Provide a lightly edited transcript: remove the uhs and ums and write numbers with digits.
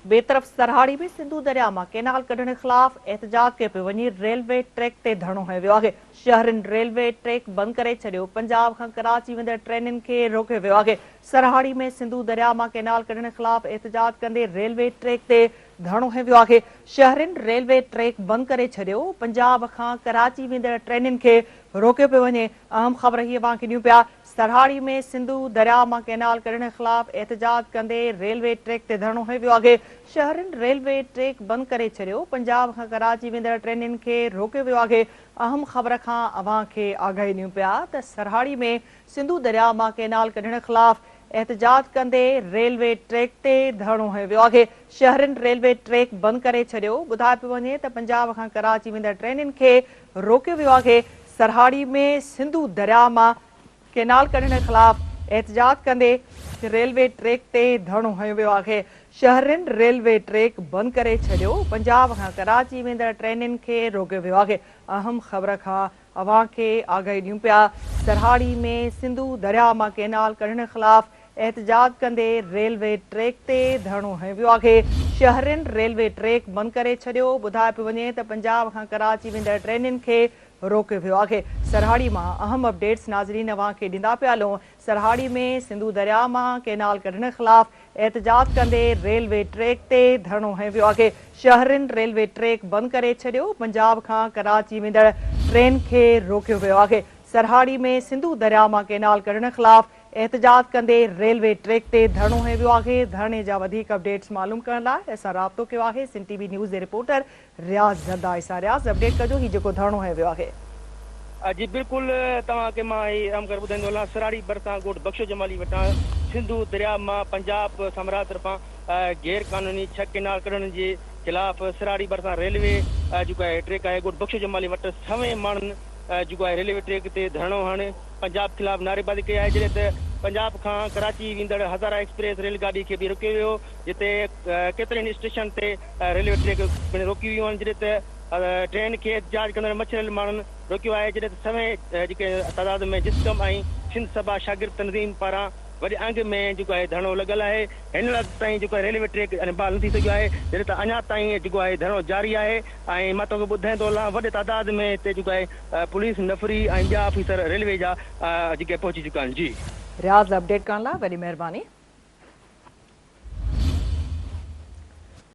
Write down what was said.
ٻئي طرف سرهاڙي ۾ سنڌو درياء مان ڪينال ڪڍڻ خلاف احتجاج ڪيو پيو وڃي، ريلوي ٽريڪ تي ڌرڻو هنيو ويو آهي، شهرين ريلوي ٽريڪ بند ڪري ڇڏيو، پنجاب کان ڪراچي ويندڙ ٽرينن کي روڪيو ويو آهي، سرهاڙي ۾ سنڌو درياء مان ڪينال ڪڍڻ خلاف احتجاج ڪندي ريلوي ٽريڪ تي ڌرڻو هنيو ويو آهي، شهرين ريلوي ٽريڪ بند ڪري ڇڏيو، پنجاب کان ڪراچي ويندڙ ٽرينن کي روڪيو پيو وڃي، اهم خبر هي اوهان کي ڏيون پيا سرهاڙي ۾ سنڌو درياء مان ڪئنال ڪڍڻ خلاف احتجاج ڪندي ريلوي ٽريڪ تي ڌرڻو هنيو ويو آهي، شهرين ريلوي ٽريڪ بند ڪري ڇڏيو، پنجاب کان ڪراچي ويندڙ ٽرينن کي روڪيو ويو آهي، اهم خبر کان اوهان کي آگاهي ڏيون پيا ته سرهاڙي ۾ سنڌو درياء مان ڪئنال ڪڍڻ خلاف احتجاج ڪندي ريلوي ٽريڪ تي ڌرڻو هنيو ويو آهي، شهرين ريلوي ٽريڪ بند ڪري ڇڏيو، ٻڌايو پيو وڃي ته پنجاب کان ڪراچي ويندڙ ٽرينن کي روڪيو ويو آهي، سرهاڙي ۾ سنڌو درياء مان ڪينال ڪڍڻ خلاف احتجاج ڪندي ريلوي ٽريڪ تي ڌرڻو هنيو ويو آهي، شهرين ريلوي ٽريڪ بند ڪري ڇڏيو، پنجاب کان ڪراچي ويندڙ ٽرينن کي روڪيو ويو آهي، اهم خبر کان اوهان کي آگاهي ڏيون پيا، سرهاڙي ۾ سنڌو درياء مان ڪينال ڪڍڻ خلاف احتجاج ڪندي ريلوي ٽريڪ تي ڌرڻو هنيو ويو آهي، شهرين ريلوي ٽريڪ بند ڪري ڇڏيو، ٻڌايو پيو وڃي ته پنجاب کان ڪراچي ويندڙ ٽرينن کي روڪيو ويو آهي، سرهاڙي مان اهم اپڊيٽس ناظرين اوهان کي ڏيندا پيا هلون، سرهاڙي ۾ سنڌو درياء مان ڪينال ڪڍڻ خلاف احتجاج ڪندي ريلوي ٽريڪ تي ڌرڻو هنيو ويو آهي، شهرين ريلوي ٽريڪ بند ڪري ڇڏيو، پنجاب کان ڪراچي ويندڙ ٽرين کي روڪيو ويو آهي، سرهاڙي ۾ سنڌو درياء مان ڪينال ڪڍڻ خلاف احتجاج ڪندي ريلوي ٽريڪ تي ڌرڻو هنيو ويو آهي، ڌرڻي جا وڌيڪ اپڊيٽس معلوم ڪرڻ لاء اسان رابطو ڪيو آهي سنڌ ٽي وي نيوز جي رپورٽر رياض زرداري سان، رياض اپڊيٽ ڪجو هي جيڪو ڌرڻو هنيو ويو آهي. جي بلڪل توهان کي مان هي اهم خبر ٻڌائيندو هلان سراڙي ڀرسان ڳوٺ بخشو جمالي وٽان سنڌو درياء مان پنجاب سامراج طرفان غير قانوني ڇهه ڪينال ڪڍڻ جي خلاف سراڙي ڀرسان ريلوي جيڪو آهي ٽريڪ آهي ڳوٺ بخشو جمالي وٽ سوين ماڻهن جيڪو آهي ريلوي ٽريڪ تي ڌرڻو هڻي پنجاب خلاف نعريبازي ڪئي آهي جڏهن ته پنجاب کان ڪراچي ويندڙ هزاره ايڪسپريس ريل گاڏي کي به روڪيو ويو جتي ڪيترين اسٽيشن تي ريلوي ٽريڪ پڻ روڪيون ويون آهن جڏهن ته ٽرين کي احتجاج ڪندڙ مڇريل ماڻهن روڪيو آهي جڏهن ته سوين جيڪي تعداد ۾ جسقم ۽ سنڌ سڀا شاگرد تنظيم پاران وڏي انگ ۾ جيڪو آهي ڌرڻو لڳل آهي هن وقت تائين جيڪو آهي ريلوي ٽريڪ يعني بحال نه ٿي سگهيو آهي جڏهن ته اڃا تائين جيڪو آهي ڌرڻو جاري آهي ۽ مان توکي ٻڌائيندو هلان وڏي تعداد ۾ هتي جيڪو آهي پوليس نفري ۽ ٻيا آفيسر ريلوي جا جيڪي پهچي چڪا آهن جي. رياض اپڊيٽ ڪرڻ لاء وڏي مهرباني.